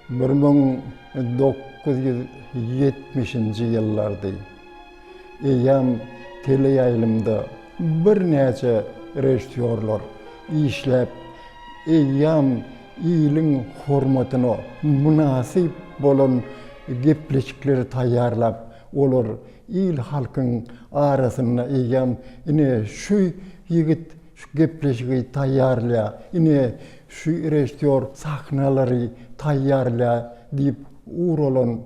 1970-nji ýyllardy. Eýýäm teleýaýlymda birnäçe režissýorlar işläp, eýýäm iliň hormatyna mynasyp bolan gepleşikleri taýýarlap, olar il-halkyň arasynda eýýäm ine şu ýigit şu gepleşigi taýýarlaýar, ine şu režissýor sahnalary taýýarlaýar diýip ugralan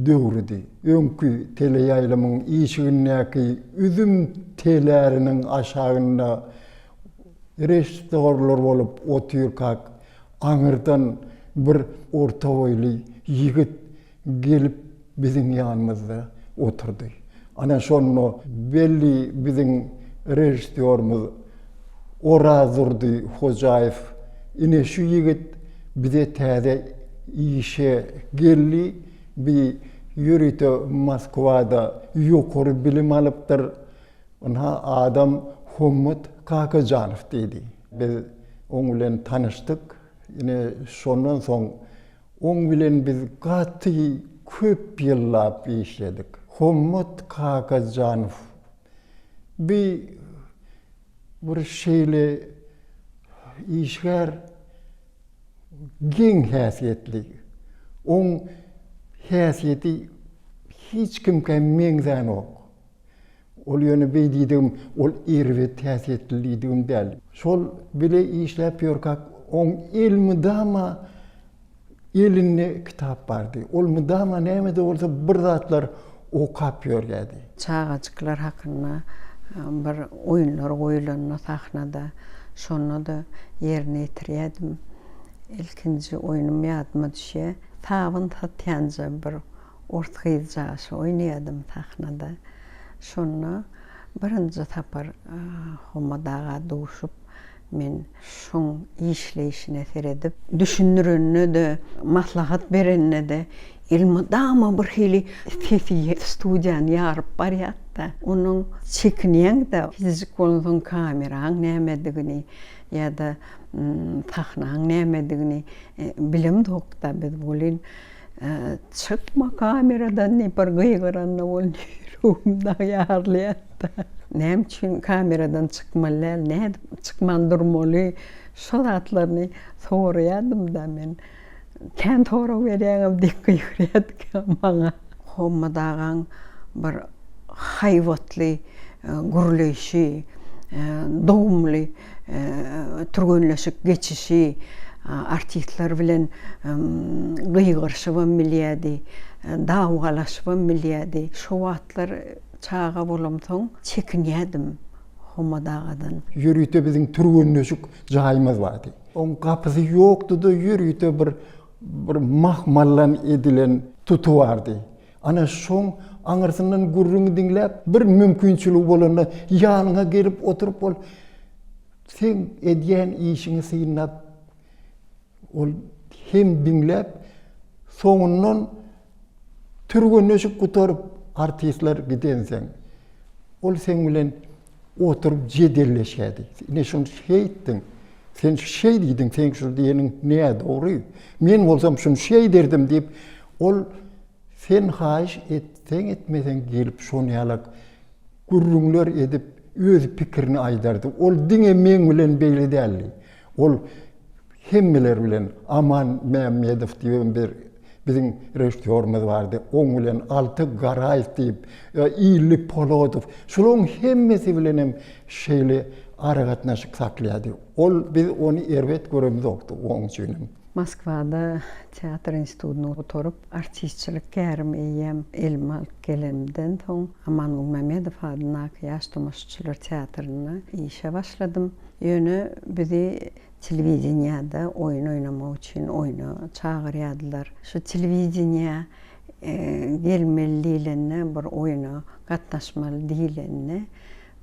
döwrüdi. Öňki teleýaýlymyň işigindäki üzüm teläriniň aşagynda režissýorlar bolup otyrkak, aňyrdan bir orta boýly ýigit gelip biziň ýanymyzda oturdy. Ana şonda belli biziň režissýorymyz Orazdurdy Hojaýew ine şu ýigit bize täze işe geldi, bi ýörite Moskwada ýokary bilim alypdyr, ynha adam Hommat Kakajanow diýdi. Biz oň bilen tanyşdyk. Ine şondan soň Oň bilen biz gaty köp ýyllap işledik. Hommat Kakajanow bi bir şeýle işgär, geň häsiýetli. Oň häsiýeti hiç kimkä meňzänok. Ol ýöne beý diýdigim, ol erbet häsiýetli diýdigim däl. Şol bile işläp ýörkäk, oň elmydama elinde kitap bardy. Ol mydama näme-de bolsa bir zatlar okap ýörýärdi. Çagajyklar hakynda bir oýunlar goýulanda sahnada, şonda-da ýerine ýetirýärdim. Ilkinji oýnum ýadyma düşýär. Sabyn satýanja bir Ors gyzjagaşy oýnaýadym sahnada. Şonda birinji sapar Hommat aga duşup, men şoň işleýşine seredip, düşündirende-de, maslahat berende-de elmydama bir hili sesi studiýany ýaryp barýardy-da. Onnoň çekinýäň-de, kiçijik bolansoň kameraň nämedigini ýa-da sahnaň nämedigini bilemzok-da biz welin, Çykma kameradan diýip bir gygyranda ol ýüregim dagy ýarylýardy. Näme üçin kameradan çykmaly däl, nädip çykman durmaly, şo zatlaryny soraýardym-da men. Kän sorag berýäňem diýip gygyrýardy maňa. Hommat agaň bir haýbatly gürleýşi, dogumly türgenleşik geçişi, artistler bilen gygyryşybam bilýärdi, dawalaşybam bilýärdi. Şo wagtlar çaga bolamsoň çekinýärdim Hommat agadan. Ýörite biziň türgenleşik jaýymyz bardy. Oň gapysy ýokdy-da, ýörite bir bir mahmaldan edilen tuty bardy. Ana şoň aňyrsyndan gürrüňi diňläp, bir mümkinçiligi bolanda ýanyňa gelip oturyp ol seň edýän işiňi synlap ol hem diňläp, soňundan türgenleşik gutaryp artistler gidenseň ol seň bilen oturyp jedelleşýärdi. Ine şuny şeýtdiň, sen şeý diýdiň, seň şu diýeniň nädogry. Men bolsam şuny şeýderdim diýip, ol sen haýyş etseň etmeseň gelip şon ýalak gürrüňler edip öz pikirini aýdardy. Ol diňe meň bilen beýle däldi. Ol hemmeler bilen Aman Mämmedow diýibem bir biziň režissýorymyz bardy. Oň bilen Alty Garaýew diýip, Illi Polodow, şularyň hemmesi bilenem şeýle aragatnaşyk saklaýardy. Ol biz ony erbet göremzokdy oň üçinem. Moskwada teatr institutyny gutaryp, artistçilik kärimi eýýäm elime alyp gelenimden soň, Aman Gulmämmedow adyndaky Ýaş tomaşaçylar teatrynda işe başladym. Ýöne bizi telewideniýede oýun oýnamak üçin oýna çagyrýardylar. Şu telewideniýä gelmeli diýlende, bir oýna gatnaşmaly diýlende,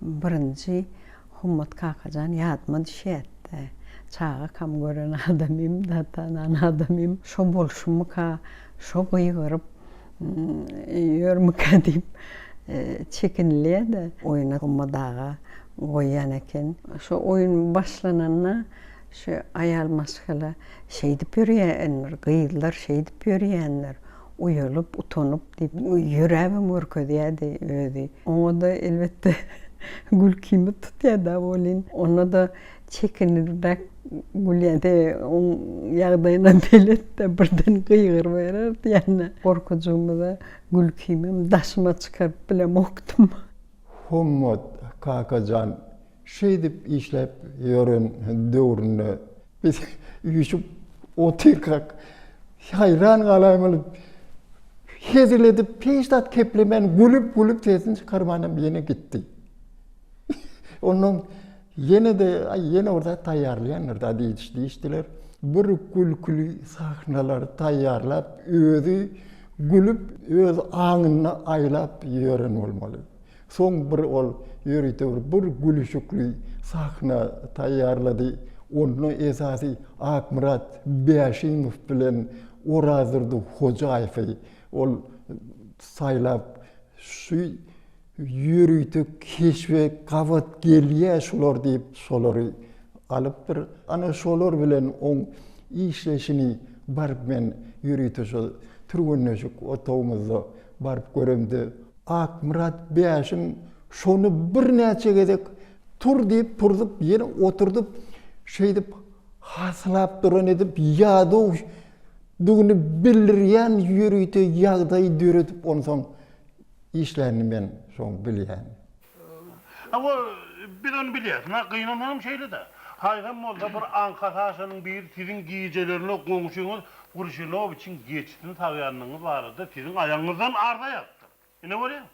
birinji Hommat kakajan ýadyma düşýärdi-de. Çagakam gören adamym-da, tanan adamym. Şo bolşumyka, şo gygyryp ýörmükä diýip çekinilýär-de. Oýny Hommat aga goýýan eken. Şo oýun başlananda. Şu aýal maşgala şeýdip ýörýändir, gyzlar şeýdip ýörýändir, uýalyp, utanyp diýip, ýöräbem görkezýärdi özi. Oňa-da elbetde gülkimiz tutýar-da welin, onda-da çekinibräk gülýän, sebäbi oň ýagdaýyna belet-de, birden gygyrybererdi ýanyna. Gorkujygymyza gülkimem daşyma çykaryp bilemokdym. Hommat kakajan Şeýdip işläp ýören döwründe biz üýşüp otyrkak, haýran galaýmaly, hezil edip hiç zat keplemän gülüp-gülüp sesini çykarmanam ýene gitdi. Ondan ýene-de aý ýene bir zat taýýarlaýandyr-da diýişdiler. Bir gülküli sahnalary taýýarlap özi gülüp öz aňynda aýlap ýören bolmaly. Soň bir ol ýörite bir bir gülüşikli sahna taýýarlady. Onda esasy Akmyrat Bäşimow bilen Orazdurdy Hojaýewi ol saýlap, şu ýörite keşbe gabat gelýär şular diýip, şolary alypdyr. Ana şolar bilen oň işleşini baryp men ýörite şo türgenleşik otagymyzda baryp göremde, Akmyrat Bäşim şony birnäçe gezek tur diýip turzup, ýene oturdyp, şeýdip haslap duran edip ýadawdygyny bildirýän ýörite ýagdaý döredip onsoň işlänini men şoň bilýän. Hawa, biz ony bilýäs. Ynha, gynansaňam şeýle-dä. Haýsam bolsa bir aňka saşanyň biri siziň gijelerine goňşyňyz Gruşilowiçiň geçisini sagýandygyňyz barada siziň aýagyňyzdan arza ýazypdyr. Ine görýäňmi?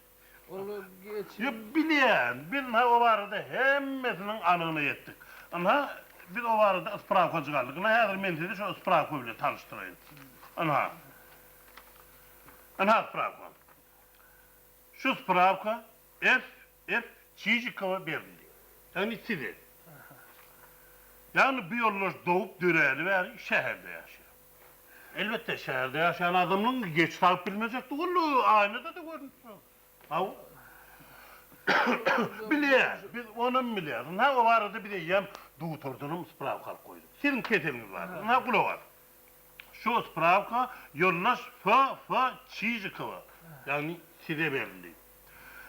Ol geçi. Ýok, bilýän. Biz ynha o barada hemmesiniň anygyna ýetdik. Ynha, biz o barada sprawkajyk aldyk. Ynha, häzir men sizi şo sprawka bilen tanyşdyraýyn. Ynha. Ynha sprawka. Şu sprawka FF. Çijikowa berildi. Ýagny size. Ýagny bu ýoldaş dogup döräli bäri şäherde ýaşaýar. Elbetde, şäherde ýaşaýan adamlaryň geçi sagyp bilmejekdigi ol aýnada-da görnüp duran. Hawa. Bilýäs, biz onam bilýäs. Ynha, o barada biz eýýäm dugtordanam sprawka alyp goýduk. Siziň keseliňiz barada. Ynha, gulak as. Şu sprawka ýoldaş FF. Çijikowa, ýagny size berildi.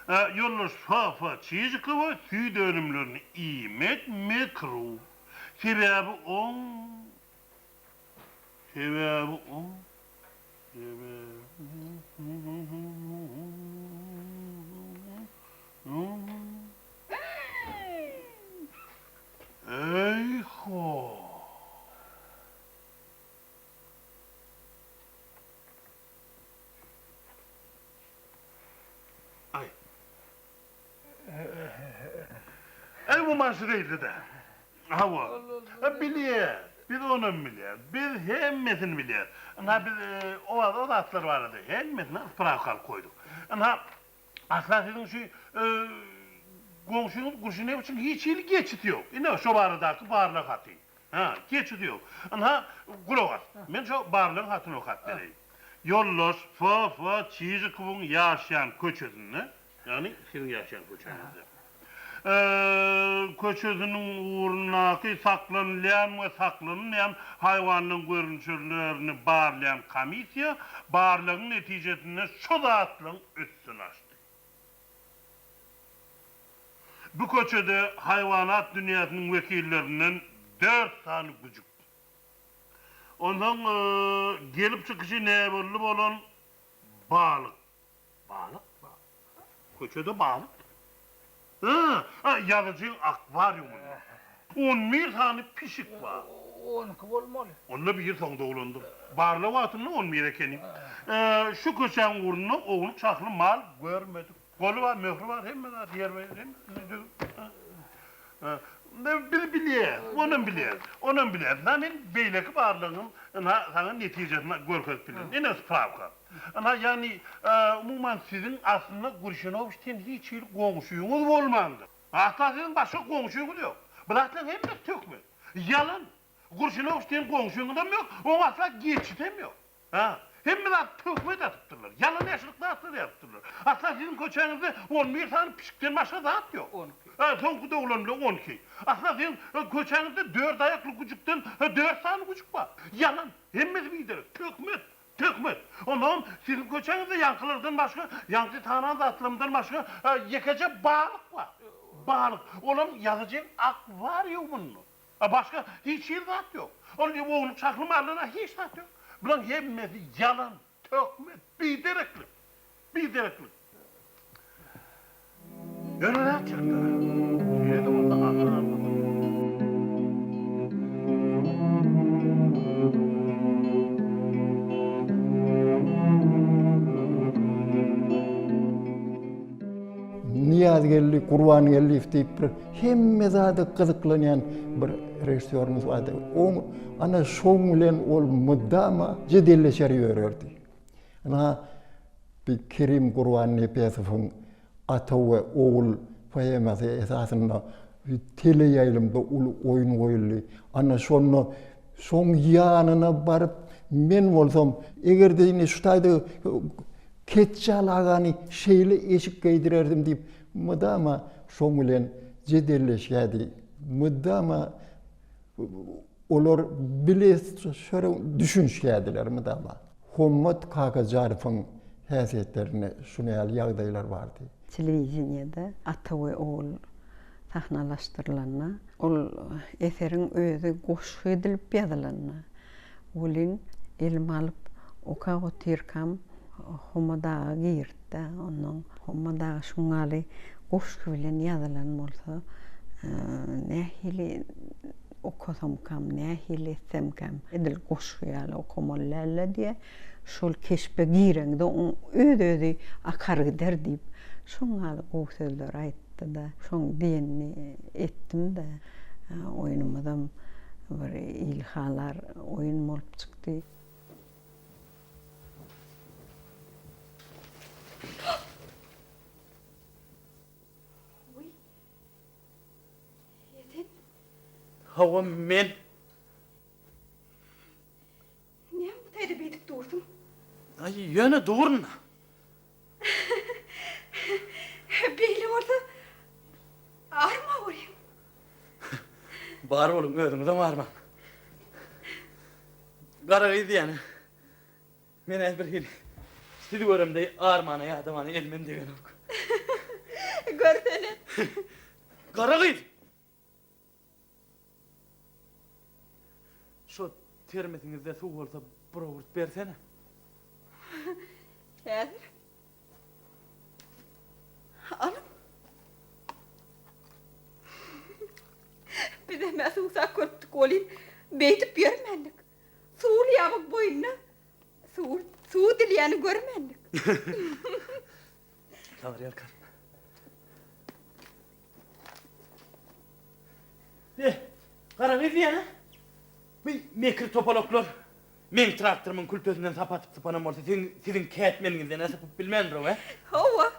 Ýoldaş FF. Çijikowa süýt önümlerini iýmek mekruh. Sebäbi oň Sebäbi oň Sebäbi Eý-ho! Aý. Aý bu maşy beýle-dä. Hawa. Bilýäs. Biz onam bilýäs. Biz hemmesini bilýäs. Ynha biz o o zatlar barada hemmesine sprawka alyp goýduk. Ynha asla siziň şu goňşyňyz Gurşinewiçiň hiç hili geçisi ýok. Ine şo baradaky barlag haty. Hä, geçidi ýok. Ynha, gulak as. Men şo barlagyň hatyny okap bereýin. Ýoldaş FF. Çižikowyň ýaşaýan köçesinde, ýagny siziň ýaşaýan köçäňizde, köçesiniň ugrundaky saklanylýan we saklanylmaýan haýwanlaryň görnüşlerini barlaýan komissiýa barlagyň netijesinde şu zatlaryň üstüni açdy. Bu köçede haýwanat dünýäsiniň wekillerinden dört sany güjük. Onsoň gelip çykyşy näbelli bolan balyk. Balyk? Köçede balyk? Hä, ýazyjyň akwariumynda. On bir sany pişik bar. On iki bolmaly. Onda biri soň doglandyr. Barlag wagtynda on bir ekeni. Şu köçäň ugrunda ownuk şahly mal görmedik. Goly bar, möhri bar, hemme zat ýerbe-ýer, hemmesini düzüp. Biz bilýäs, onam bilýäs, onam bilýäs. Ynha men beýleki barlagyňam ynha saňa netijesini görkezip bilerin. Ine sprawka. Ynha ýagny umuman siziň aslynda Gurşinowiçden hiç hili goňşyňyz bolmandyr. Asla siziň başga goňşyňyz ýok. Bu zatlaryň hemmesi töhmet. Ýalan. Gurşinowiç diýen goňşyňyzam ýok, oň asla geçisem ýok. Ha, hemme zat töhmet atypdyrlar. Ýalan-ýaşryk zatlar ýazypdyrlar. Asla siziň köçäňizde on bir sany pişikden başga zat ýok. On iki. Soňky doglan bile 12. Aslynda siziň köçäňizde dört aýakly güjükden dört sany güjük bar. Ýalan. Hemmesi biderek. Töhmet. Töhmet. Onsoňam siziň köçäňizde ýaňkylardan başga, ýaňky sanan zatlarymdan başga ýekeje balyk bar. Balyk. Olam ýazyjyň akwariumynda. A başga hiç hili zat ýok. Ol ownuk şahly maldan-a hiç zat ýok. Bulaň hemmesi ýalan, töhmet, bidereklik. Bidereklik. Ýöne nätjek-dä? Şeýle-de bolsa ahyr almaly. Nyýazgeldi Gurbangeldiýew diýip bir hemme zada gyzyklanýan bir režissýorymyz bardy. Oň ana şoň bilen ol mydama jedelleşer ýörerdi. Ynha bir Kerim Gurbannepesowyň Ata we ogul poemasy esasynda teleýaýlymda uly oýun goýuldy. Ana şonda şoň ýanyna baryp men bolsam, eger-de indi şu taýda Ketjal agany şeýle eşik geýdirerdim diýip, mydama şoň bilen jedelleşýärdi. Mydama olar bile şöyle düşünişýärdiler mydama. Hommat Kakajarowyň häsiýetlerinde şuny ýaly ýagdaýlar bardy. Telewideniýede Ata we ogul sahnalaşdyrylanda, ol eseriň özi goşgy edilip ýazylanda, welin elime alyp okap otyrkam Hommat aga girdi-de, onnoň Hommat aga şuň ýaly goşgy bilen ýazylan bolsa, nähili okasamkam, nähili etsemkäm, edil goşgy ýaly okamaly däl-de diýýär. Şol keşbe gireňde oň öz-özi akar gider diýip, şoň ýaly gowy sözleri aýtdy-da, şoň diýenini etdim-de, oýnumyzam bir ilhalar oýun bolup çykdy. Wiý, Esen? Hawa, men. Näme bu taýda beýdip dursuň? Aý, ýöne durun. Beýle bolsa, arma welin. Bar boluň, özüňizem armaň. Gara gyz diýýän-ä. Men-ä birhili sizi göremde armana ýadamana elimem degenok. Görsene. Gara gyz! Şo termesiňizde suw bolsa bir owurt bersene. Häzir. Alyň. Bizem-ä suwsap görüpdik welin, beýdip ýörmändik. Suwly ýabyň boýunda suw, suw dilýäni görmändik. Sabyr ýalkasyn. Eh, gara gyz diýýän-ä. Bu mekir topalaklar meň traktorymyň kültesinden sap atyp sypanam bolsa, siziň, siziň kätmeniňizden-ä sypyp bilmändir-ow, ä? Hawa,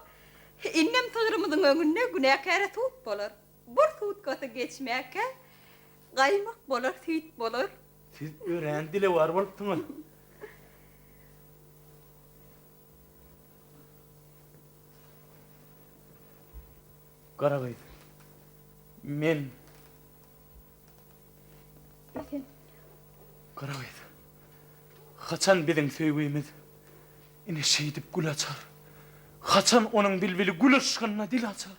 indem sygrymyzyň öňünde günäkäre sud bolar. Bir sutkasy geçmäkä, gaýmak bolar, süýt bolar. Siz örän dilewar bolupsyňyz. Gara gyz, men. Esen. Gara gyz, haçan biziň söýgimiz ine şeýdip gül açar? Haçan onuň bilbili gül yşgynda dil açar?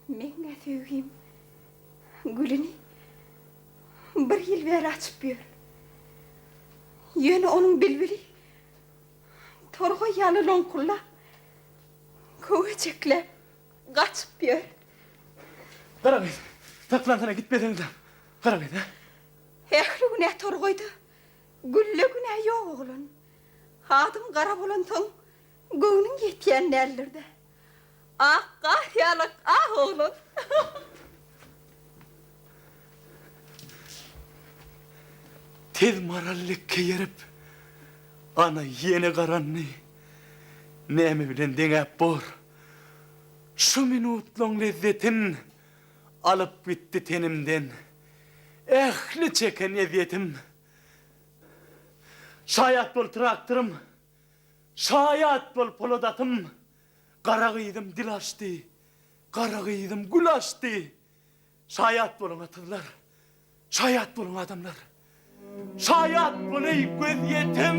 Meň-ä söýgim gülüni bir ýyl bäri açyp ýör. Ýöne onuň bilbili torgaý ýaly loňkullap, köwejekläp gaçyp ýör. Gara gyz, saklansana gitmeseňde. Gara gyz, hä? Ähli günä torgaýda, gülde günä ýok oglan. Adyň gara bolansoň göwnüň ýetýän däldir-dä. Ak gar ýalak ah oglan. Tez maral lekge ýerip, ana ýene garandy. Näme bilen deňäp bor? Şu minutlaň lezzetin alyp gitdi tenimden. Ähli çeken ezýetim. Şaýat bol traktorym, Şaýat bol polat atym. Gara gyzym dil açdy, Gara gyzym gül açdy. Şaýat boluň atyzlar, Şaýat boluň adamlar. Şaýat bol eý gözýetim!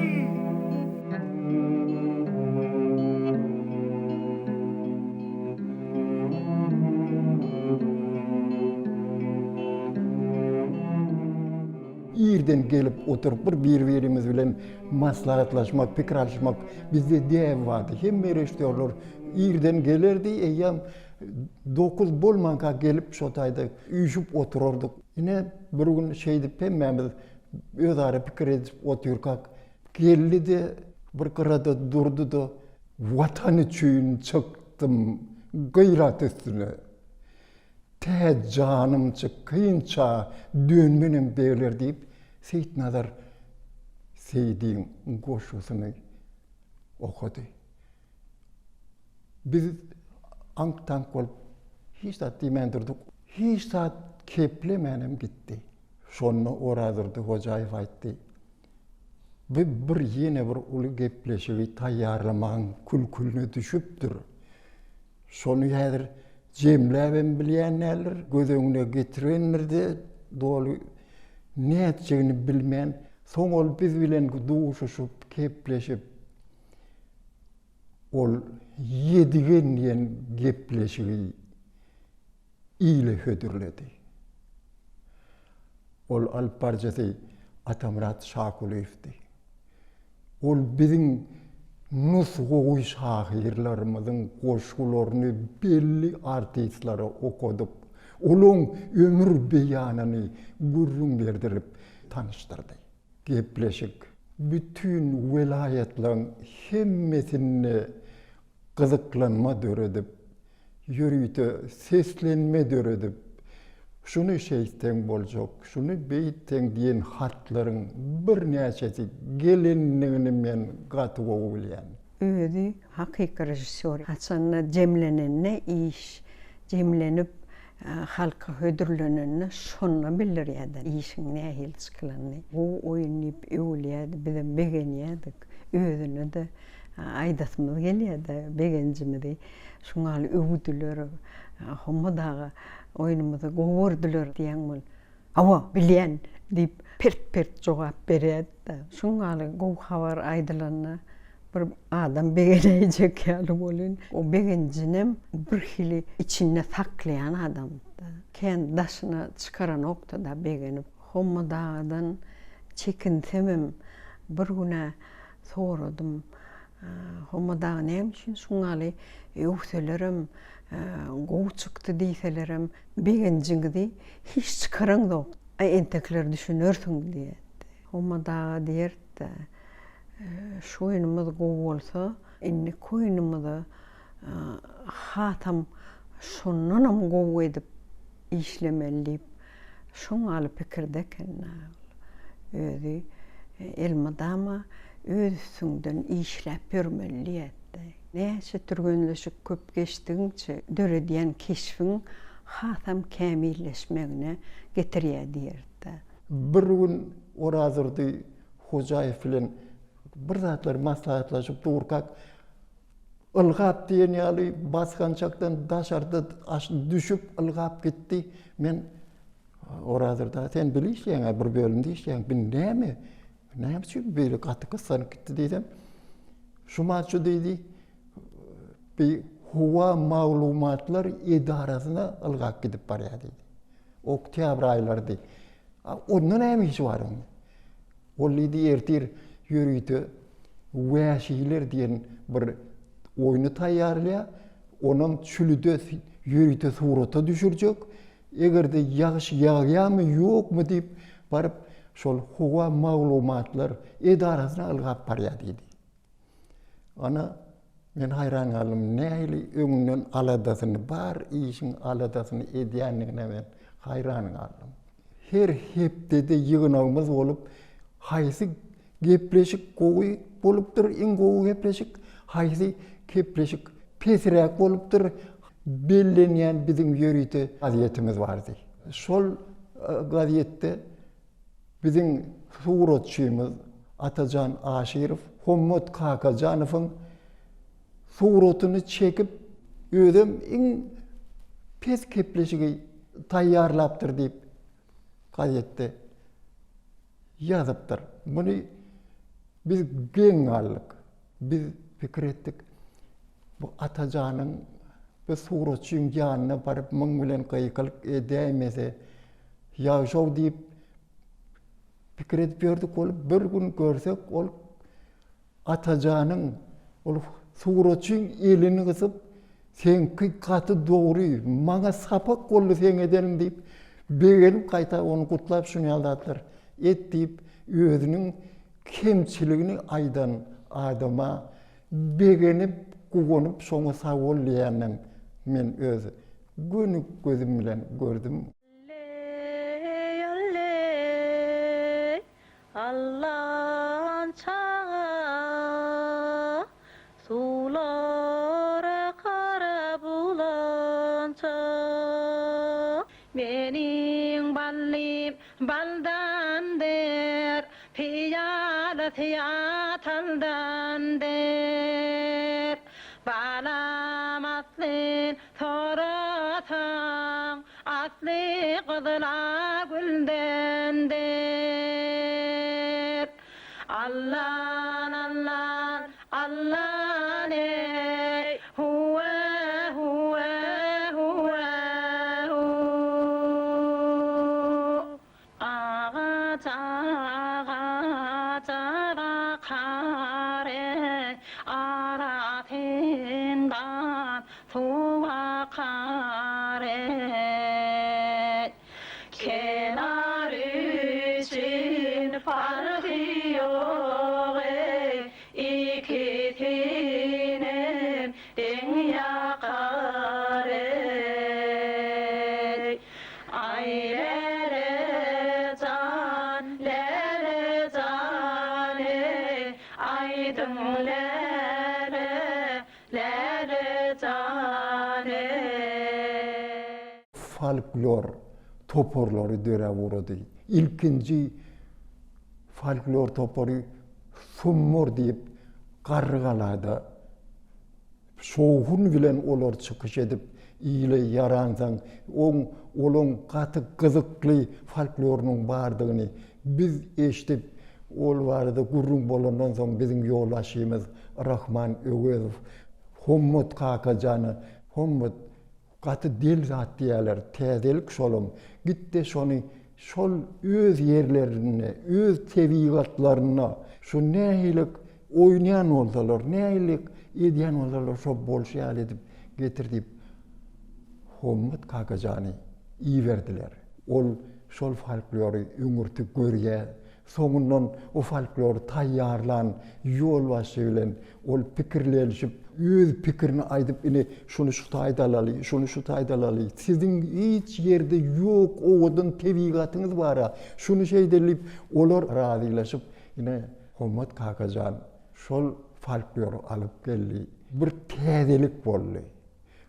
Irden gelip oturyp bir bir-birimiz bilen maslahatlaşmak, pikir alyşmak bizde däp bardy. Hemme režissýorlar irden gelerdi, eýýäm dokuz bolmanka gelip şo taýda üýşüp oturardyk. Ine, bir gün şeýdip hemmämiz özara pikir edip otyrkak, geldi-de bir gyrada durdy-da, Watan üçin çykdym gyrat üstüne. Tä janym çykynça dönmenem begler diýip, Seýitnazar Seýdiň goşgusyny okady. Biz aňk-taňk bolup, hiç zat diýmän durduk. Hiç zat keplemänem gitdi. Şonda Orazdurdy Hojaýew aýtdy, Bu bir ýene bir uly gepleşigi taýýarlamagyň kül-külüne düşüpdir. Şony häzir jemläbem bilýän däldir, göz öňüne getirendir-de, doly nätjegini bilmän, soň ol biz bilen duşuşyp, gepleşip, ol Ýedigen diýen gepleşigi ile hödürledi. Ol alyp baryjysy Atamyrat Şakulyýewdi. Ol biziň nusgawy şahyrlarymyzyň goşgularyny belli artistlere okadyp, olaň ömür beýanyny gürrüň berdirip tanyşdyrdy. Gepleşik bütin welaýatlaryň hemmesinde gyzyklanma döredip, ýörite seslenme döredip, şuny şeýtseň boljak, şuny beýtseň diýen hatlaryň birnäçesi gelendigini men gaty gowy bilýän. Özi hakyky režissýor. Haçanda jemlenende iş jemlenip halka hödürlenende şonda bildirýärdi işiň nähili çykylanyny. Gowy oýun diýip öwülýärdi, bizem begenýärdik. Özüne-de Aýdasymyz gelýär-de begenjimizi. Şuňaly öwdüler, Hommat aga oýnumyzy gowy gördüler diýýäň bol. Hawa, bilýän diýip, pert-pert jogap berýärdi-de. Şuňaly gowy habar aýdylanda bir adam begenäýjek ýaly welin, o begenjinem birhili içinde saklaýan adamdy-da. Kän daşyna çykaranokdy-da begenip. Hommat agadan çekinsemem bir gün-ä Soradym. Hommat aga näme üçin şuňaly öwselerem, gowy çykdy diýselerem, begenjiňizi hiç çykaraňzok. Aý entekler düşünersiň diýerdi. Hommat aga diýerdi-de, Şu oýnumyz gowy bolsa, indiki oýnumyza hasam şondanam gowy edip işlemeli diýip, şoňaly pikirde eken-dä ol. Özi elmydama öz üstüňden işläp ýörmeli diýýärdi. Näçe türgenleşik köp geçdigiňçe döredýän keşbiň hasam kämilleşmegine getirýär diýerdi. Bir gün Orazdurdy Hojaýew bilen bir zatlar maslahatlaşyp durkak, Ylgap diýen ýaly basgançakdan daşarda düşüp ylgap gitdi. Men Orazdyr dagy sen bile işleýäň-ä bir bölümde işleýäň. Bu näme? Näme üçin beýle gaty gyssanyp gitdi diýsem, Şumat şu diýdi, bir howa maglumatlar edarasyna ylgap gidip barýar diýdi. Oktýabr aýlarydy. Onda näme işi bar onuň? Ol diýdi, ertir ýörite Wäşiler diýen bir oýny taýýarlaýar. Onam çülide ýörite surata düşürjek. Eger-de ýagyş ýagýarmy, ýokmy diýip, baryp, şol howa maglumatlar edarasyna ylgap barýar diýdi. Ana, men haýran galdym, nähili öňünden aladasyny, bar işiň aladasyny edýändigine men haýran galdym. Her hepdede ýygnagymyz bolup, haýsy gepleşik gowy bolupdyr, iň gowy gepleşik, haýsy gepleşik pesräk bolupdyr, bellenýän biziň ýörite gazetimiz bardy. Şol gazetde Biziň suratçymyz Atajan Aşyrow Hommat Kakajanowyň suratyny çekip, özem iň pes gepleşigi taýýarlapdyr diýip gazetde ýazypdyr. Muny biz geň galdyk. Biz pikir etdik, bu Atajanyň bu suratçyň ýanyna baryp muň bilen gykylyk edäýmese ýagşow diýip pikir edip ýördük. Ol bir gün görsek ol Atajanyň ol suratçyň elini gysyp, seňki gaty dogry, maňa sapak boldy seň edeniň diýip, begenip gaýta ony gutlap şuny ýaly zatlar et diýip, özüniň kemçiligini aýdan adama begenip, guwanyp şoňa sag bol diýýäninem men öz göni gözüm bilen gördüm. Olleý olleý Allan çaga Suwlar akar bulança. Meniň ballym baldandyr, Pyýalasy ataldandyr. Balam aslyn sorasaň, Asly gyzyla güldendir. Allan allan allan eý huwe huwe huwe hu. Agaç agaja bakar eý arasyndan suw akar eý. Kenar üçin parhy ýok eý ikisinem deň ýakar eý. Aý läle jan, läle jan eý, aýdyň läle, läle jan eý. Folklor toparlary döräp ugrady. Ilkinji folklor topary Summur diýip Garrygalada Şowhun bilen olar çykyş edip, ile ýaransoň, oň olaň gaty gyzykly folklorynyň bardygyny biz eşidip, ol barada gürrüň bolandan soň biziň ýolbaşçymyz Rahman Öwezow Hommat kakajana, Hommat, Gaty del zat diýýärler, täzelik şolam. Git-de şony şol öz ýerlerinde, öz tebigatlarynda şu nähili oýnaýan bolsalar, nähili edýän bolsalar şo bolşy ýaly edip getir diýip, Hommat kakajany iberdiler. Ol şol folklory öňürti görýär, Soňundan o folklory taýýarlan ýolbaşçy bilen ol pikirlenişip, öz pikirini aýdyp, ine, şuny şu taýda alaly, şuny şu taýda alaly, siziň hiç ýerde ýok owadan tebigatyňyz bar-a, şuny şeýdeli diýip, olar razylaşyp, ine, Hommat kakajan şol folklory alyp geldi. Bir täzelik boldy.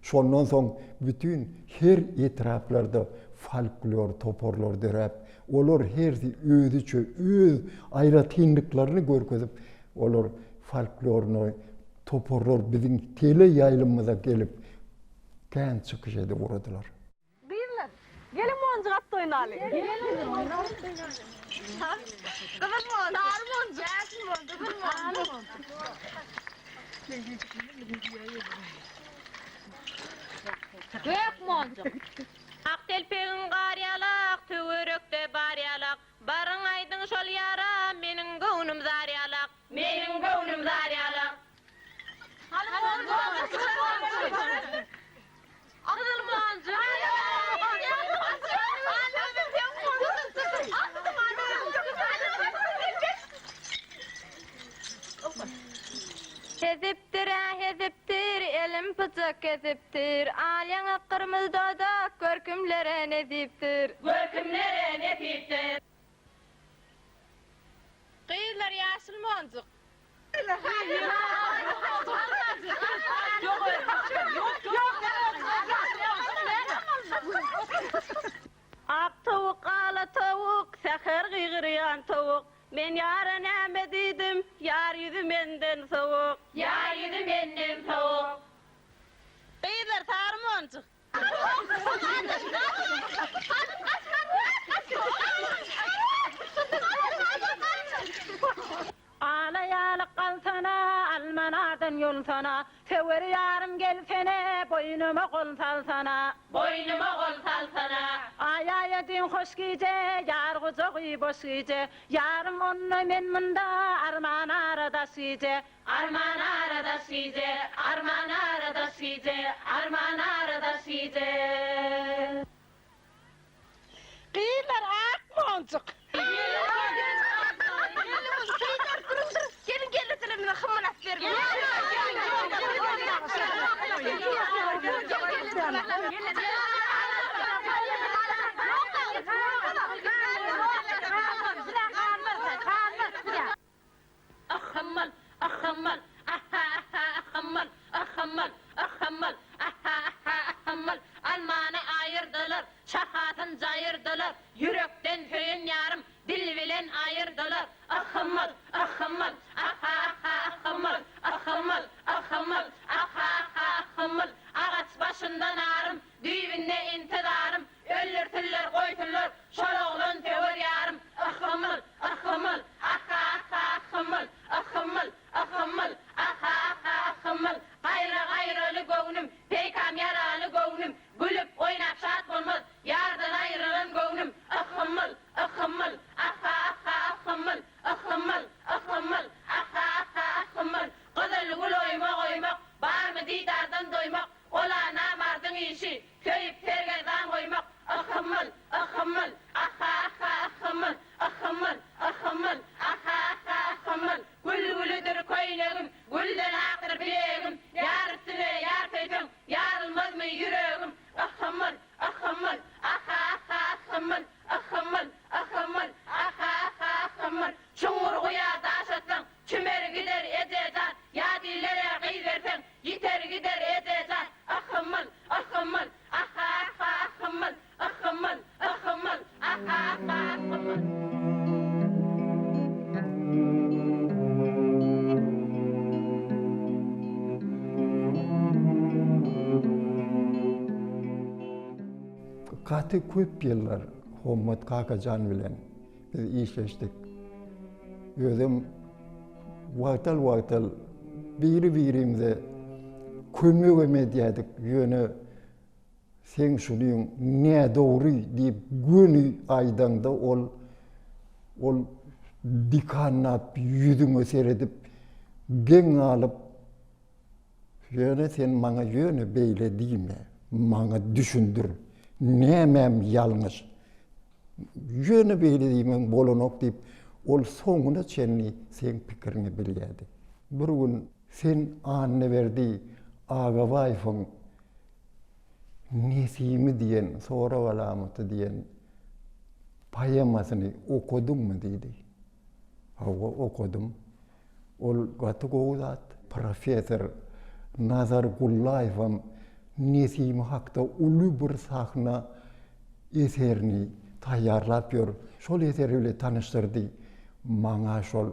Şondan soň bütin her etraplarda folklor toparlary döräp, olar hersi özüçe öz aýratynlyklaryny görkezip, olar folklorny toparlar biziň tele ýaýlymymyza gelip kän çykyş edip ugradylar. Gyzlar, geliň monjuk atda oýnaly. Gyzyl monjuk. Sary monjuk. Ýaşyl monjuk. Gyzyl monjuk. Gök monjuk. Ak telpegiň gar ýalak, töwerekde bar ýalak. Baryň aýdyň şol ýara, meniň göwnüm zar ýalak. Meniň göwnüm zar ýalak. Hezipdir-ä hezipdir, elim pyçak kesipdir, Al ýaňak gyrmyzy dodak, görkümlere nesipdir. Görkümlere nesipdir. Gyzlar ýaşyl monjuk. Ak towuk, ala towuk, säher gygyrýan towuk, Men ýara näme diýdim? Ýar ýüzi menden sowuk. Ýar ýüzi menden sowuk. Gyzlar sary monjuk. Ala ýalyk alsana, alma nardan ýolsana, Söwer ýarym gelsene, boýnuma gol salsana. Boýnuma gol salsana. Aý-aý düýn hoş gije, ýar gujagy boş gije, Ýarym onda, men munda, arman ara daş gije. Arman ara daş gije, arman ara daş gije, arman ara daş gije. Gyzlar ak monjuk. Ahmal, ahmal, aha, aha, ahmal, ahmal, ahmal, aha, aha, ahmal, Almany aýyrdylar, şahasyn jaýyrdylar, Ýürekden söýen ýarym dil bilen aýyrdylar. Ahmal, ahmal, aha, aha, ahmal, ahmal, ahmal, aha, aha, ahmal, Agaç başynda narym, düýbünde intizarym, Öldürsinler, goýsunlar, şol oglan söwer ýarym. Ahmal, ahmal, aha, aha, ahmal, ahmal, ahmal, aha, aha, ahmal, Gaýra-gaýraly göwnüm, peýkam ýaraly göwnüm, Gülüp, oýnap şat bolmaz, ýardan aýrylan göwnüm. Ahmal, ahmal, aha, aha, ahmal, ahmal, ahmal, aha, aha, ahmal, Gyzyl gül oýmak oýmak, barmy didardan doýmak, Ol-a namardyň işi, söýüp sergezdan goýmak, Ahmal, ahmal, aha, aha, ahmal, ahmal, ahmal, aha, aha, ahmal, Gül gülüdir köýnegim, gülden akdyr bilegim, Ýar üstüne ýar söýseň, ýarylmazmy ýüregim, Ahmal, ahmal, aha, aha, ahmal, ahmal, ahmal, aha, aha, ahmal, Çuňňur guýa daş atsaň, Çümer gider eje jan, Ýat illere gyz berseň, Ýiter gider eje jan. Ahmal, ahmal, aha, aha, ahmal, ahmal, ahmal, aha, aha, ahmal. Gaty köp ýyllar Hommat kakajan bilen Biz işleşdik. Özem wagtal-wagtal biri-birimize kömegem edýärdik. Ýöne seň şunyň nädogry diýip göni aýdaňda ol ol dikanlap ýüzüňe seredip geň galyp Ýöne sen maňa ýöne beýle diýme, maňa düşündir, nämäm ýalňyş? Ýöne beýle diýmegiň bolanok diýip, ol soňuna çenli seň pikiriňi bilýärdi. Bir gün sen Annaberdi Agabaýewiň Nesimi diýen, sorag alamaty diýen poemasyny okadyňmy diýdi. Hawa, okadym. Ol gaty gowy zat. Professor Nazar Gullaýewem Nesimi hakda uly bir sahna eserini taýýarlap ýör. Şol eseri bile tanyşdyrdy. Maňa şol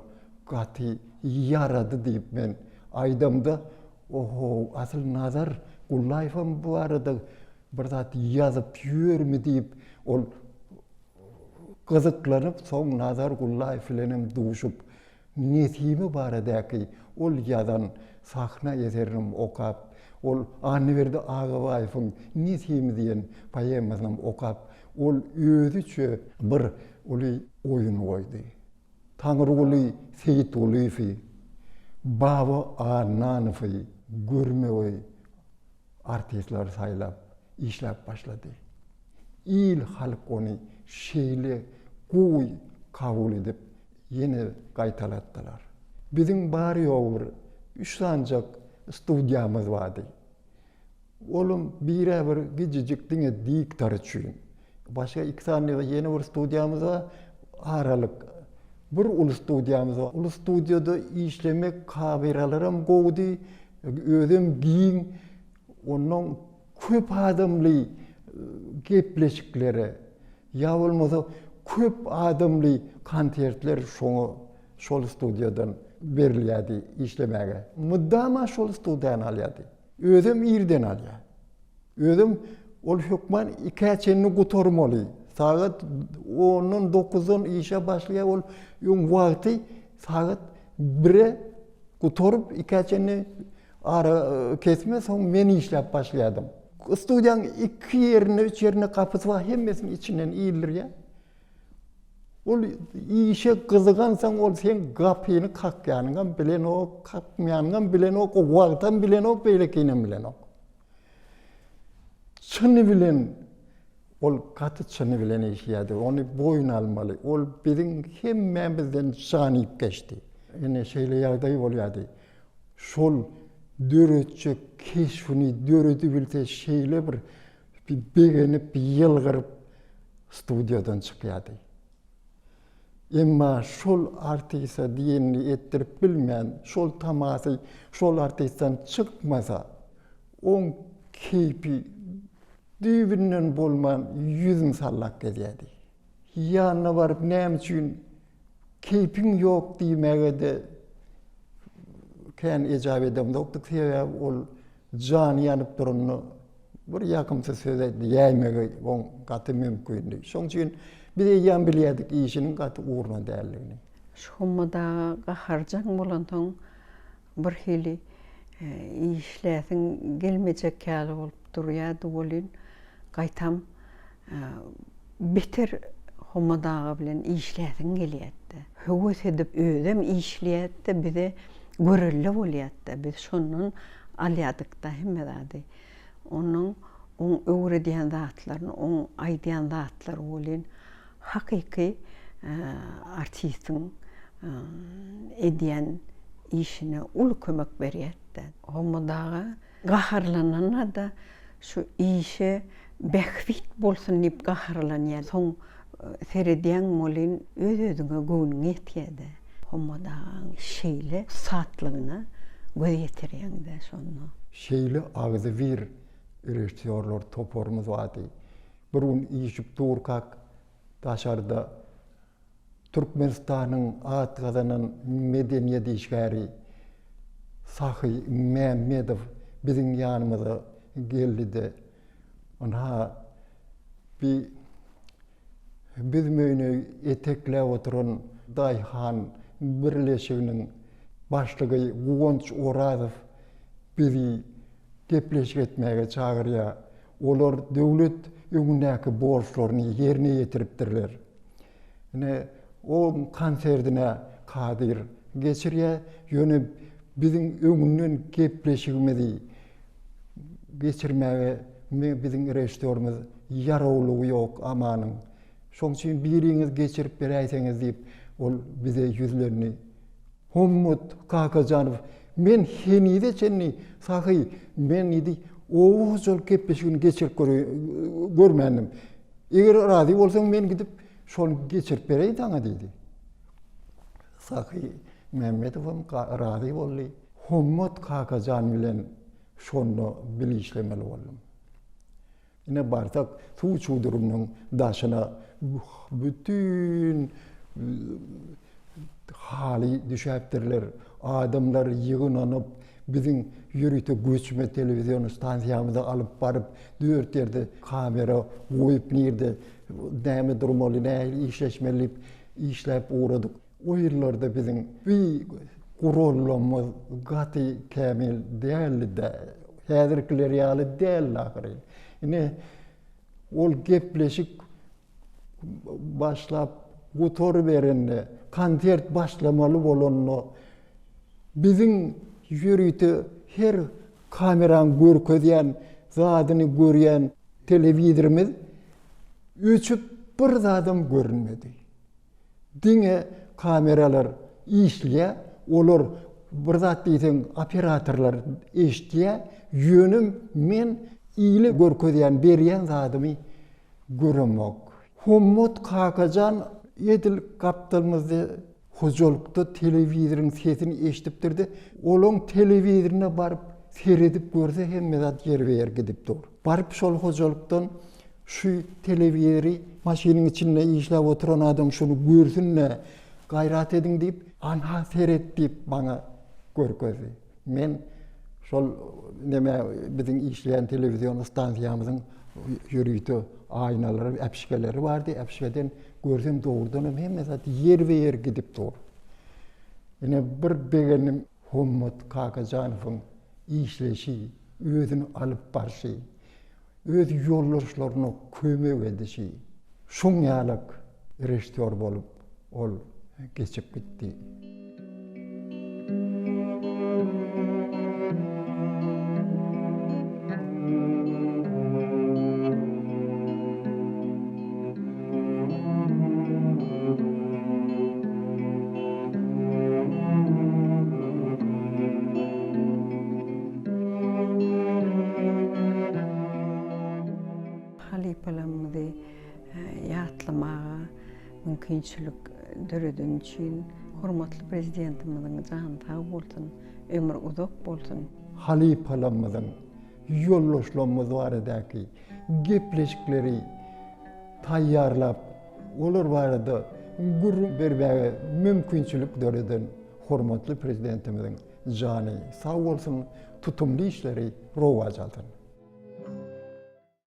gaty ýarady diýip men aýdamda, Oho, asyl Nazar Gullaýewem bu barada bir zat ýazyp ýörmi diýip, ol gyzyklanyp, soň Nazar Gullaýew bilenem duşup, Nesimi baradaky ol ýazan sahna eserinem okap, ol Annaberdi Agabaýewiň Nesimi diýen poemasynam okap, ol özüçe bir uly oýun goýdy. Taňryguly Seýitgulyýewi, Baba Annanowy görmegeý artistleri saýlap, işläp başlady. Il-halk ony şeýle gowy kabul edip, ýene gaýtalatdylar. Biziň bary-ýogy bir üç sanyjak studiýamyz bardy. Olam bir-ä bir gijijik diňe diktor üçin. Başga iki sany ýene bir studiýamyz bar, aralyk. Bir uly studiýamyz bar. Uly studiýada işlemek kameralaram gowudy, özem giň. Ondan köp adamly gepleşiklere ýa bolmasa köp adamly konsertler şoňa. Şol studiýadan berilýärdi işlemäge. Mydama şol studiýany alýardy. Özem irden alýar. Özem ol hökman ikä çenli gutarmaly. Sagat ondan dokuzdan işe başlaýar ol öň wagty sagat bire gutaryp ikä çenli ara kesme soň men işläp başlaýardym. Studiýaň iki ýerinde üç ýerinde gapysy bar hemmesini içinden ildirýär. Ol işe gyzygansoň ol seň gapyny kakýanyňam bilenok, kakmaýanyňam bilenok, o wagtam bilenok, beýlekinem bilenok. Çyny bilen ol gaty çyny bilen işleýärdi. Ony boýun almaly. Ol biziň hemmämizden jan iýip geçdi. Ine şeýle ýagdaý bolýardy. Şol döretjek keşbini döredibilse şeýle bir begenip, ýylgyryp studiýadan çykýardy. Emma şol artiste diýenini etdirip bilmän, şol tamasy şol artistden çykmasa, oň keýpi düýbünden bolman ýüzüni sallap gezýärdi. Ýanyna baryp näme üçin keýpiň ýok diýmäge-de kän ejap edemzokdyk, sebäbi ol jany ýanyp duranda Bir ýakymsyz söz diýäýmegi oň gaty mümkindi. Şoň üçin biz eýýäm bilýärdik işiniň gaty ugruna däldigini. Şu Hommat aga gaharjaň bolansoň birhili işläsiň gelmejek ýaly bolup durýardy welin, gaýtam beter Hommat aga bilen işläsiň gelýärdi. Höwes edip özem işleýärdi, bize görelde bolýardy. Biz şondan alýardyk-da hemme zady. Onuň oň öwredýän zatlaryny, oň aýdýan zatlary welin hakyky artistiň edýän işine uly kömek berýärdi. Hommat aga gaharlananda-da şu işe bähbit bolsun diýip gaharlanýar. Soň seredýäň welin öz-özüňe göwnüň ýetýär-de. Hommat agaň şeýle ussatlygyna göz ýetirýäň-dä şonda. Şeýle agzybir režissýorlar toparymyz bardy. Bir gün işip durkak daşarda Türkmenistanyň at gazanan medeniýet işgäri Sahy Mämmedow biziň ýanymyza geldi-de, Ynha, bi biz möýüni etekläp oturan daýhan birleşiginiň başlygy Guwanç Orazow bizi gepleşik etmäge çagyrýar. Olar döwlet öňündäki borçlaryny ýerine ýetiripdirler. Ine, oň konserdine Kadyr geçirýär. Ýöne biziň öňünden gepleşigimizi geçirmäge biziň režissýorymyz ýarawlygy ýok Amanyň. Şoň üçin biriňiz geçirip beräýseňiz diýip, ol bize ýüzlendi. Hommat Kakajanow, Men henize çenli sahy men diýdi, oba hojalyk gepleşigini geçirip görmändim. Eger razy bolsaň men gidip şony geçirip bereýin saňa diýdi. Sahy Mämmedowam razy boldy. Hommat Kakajan bilen şonda bile işlemeli boldum. Ine barsak suw çuwdurymynyň daşyna bütin haly düşäpdirler. Adamlar ýygnanyp, biziň ýörite göçme telewizion stansiýamyza alyp baryp, dört ýerde kamera goýup, nirde näme durmaly, nähili işleşmeli diýip işläp ugradyk. O ýyllarda biziň bi gurallarymyz gaty kämil däldi-de, häzirkiler ýaly däldi ahyryn. Ine, ol gepleşik başlap gutaryberende, konsert başlamaly bolanda biziň ýörite her kameraň görkezýän zadyny görýän telewizorymyz öçüp bir zadam görünmedi. Diňe kameralar işleýär, olar bir zat diýseň operatorlar eşidýär, ýöne men ile görkezýän, berýän zadymy göremok. Hommat kakajan edil gapdalymyzda hojalykda telewizoryň sesini eşidipdir-de, olaň telewizoryna baryp seredip görse hemme zat ýerbe-ýer gidip dur. Baryp şol hojalykdan Şu telewizory maşynyň içinde işläp oturan adam şuny görsün-de. Gaýrat ediň diýip, anha seret diýip maňa görkezdi. Men şol neme biziň işleýän telewizion stansiýamyzyň ýörite aýnalary, äpişgeleri bardy. Äpişgeden görsem dogrudanam hemme zat ýerbe-ýer gidip dur. Ine bir begendim Hommat Kakajanowyň işleýşi, özüni alyp barşy, öz ýoldaşlaryna kömek edişi şoň ýalak režissýor bolup ol geçip gitdi. Halypalarymyzy ýatlamaga mümkinçilik döredeni üçin hormatly Prezidentimiziň jany sag bolsun, ömri uzak bolsun! Halypalarymyzyň, ýoldaşlarymyz baradaky gepleşikleri taýýarlap, olar barada gürrüň bermäge mümkinçilik döreden hormatly Prezidentimiziň jany sag bolsun, tutumly işleri rowaç alsyn!